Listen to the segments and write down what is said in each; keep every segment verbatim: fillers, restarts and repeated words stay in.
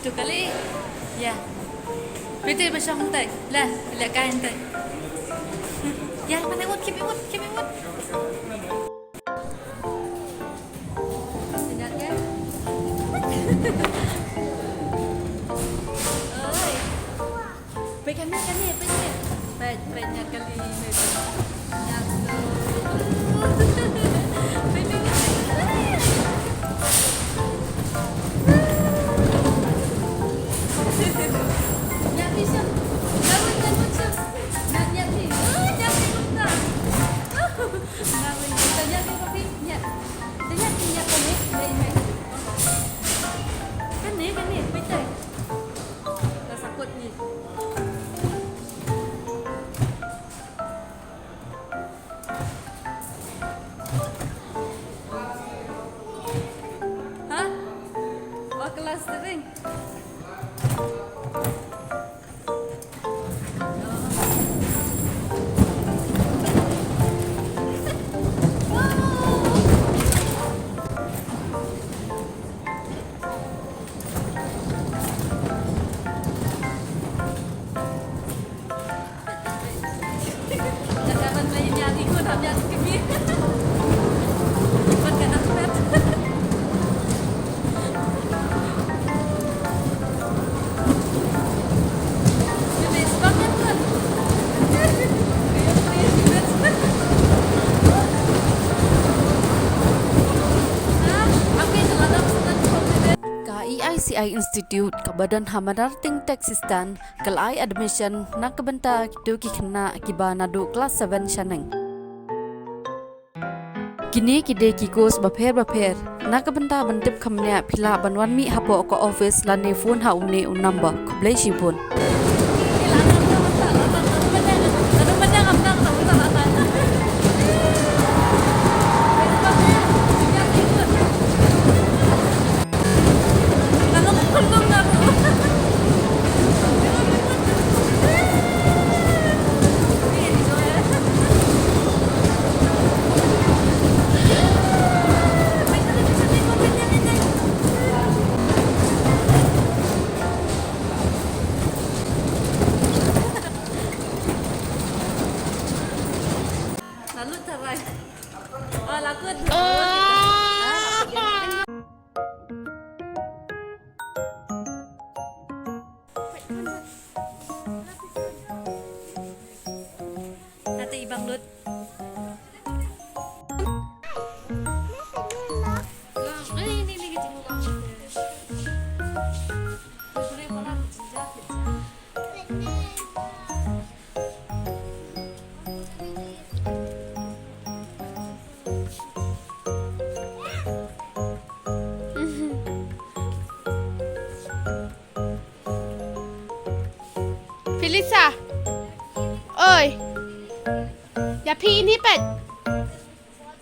Tu kali. Ya. Pete ba shong tai. Lah, lah kain tai. Ya, mana mut, keep it mut, keep it mut. Senyap ya. Oi. Peit kane, kane, peit kane. Peit, peit, nyat kali, peit, peit. Nyat tu. Peit, peit, peit, peit. Nyat ni, Syam. Nyat, nyat, nyat, nyat. Nyat, nyat ni. Oh, nyat ni, bukan. Nyat ni, bukan. Nyat ni, papi. Nyat. Nyat ni, nyat kane. Nyat, nyat. Kane, kane, peit, peit. Dah sakut ni. Ha? Oh, kelas sering. Ka E I C I Institute kaba don ha Madarting Taxi Stand ka la ai admission na ka bynta kito ki khynnah kiba naduh klas seven shaneng. Kine ki dei ki course bapher bapher. Na ka bynta ban tip kham bniah phi lah ban wan mih hapoh ka office lane phone ha une u number. Khublei shibun. Lalu tarai. Ah, lagu tu. Kata ibang lut. Felisa. Oi. Ïa phi ini pet.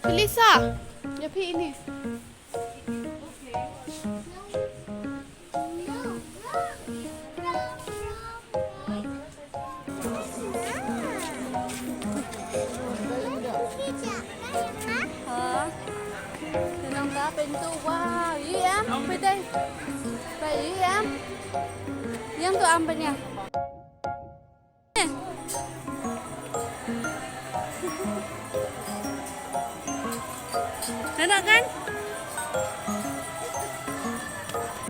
Felisa. Ïa phi ini. Ha. Tenang ta pintu. Wah, ïa em, phi dei. Ba ïa em. Ïa tu am banya. Enak kan?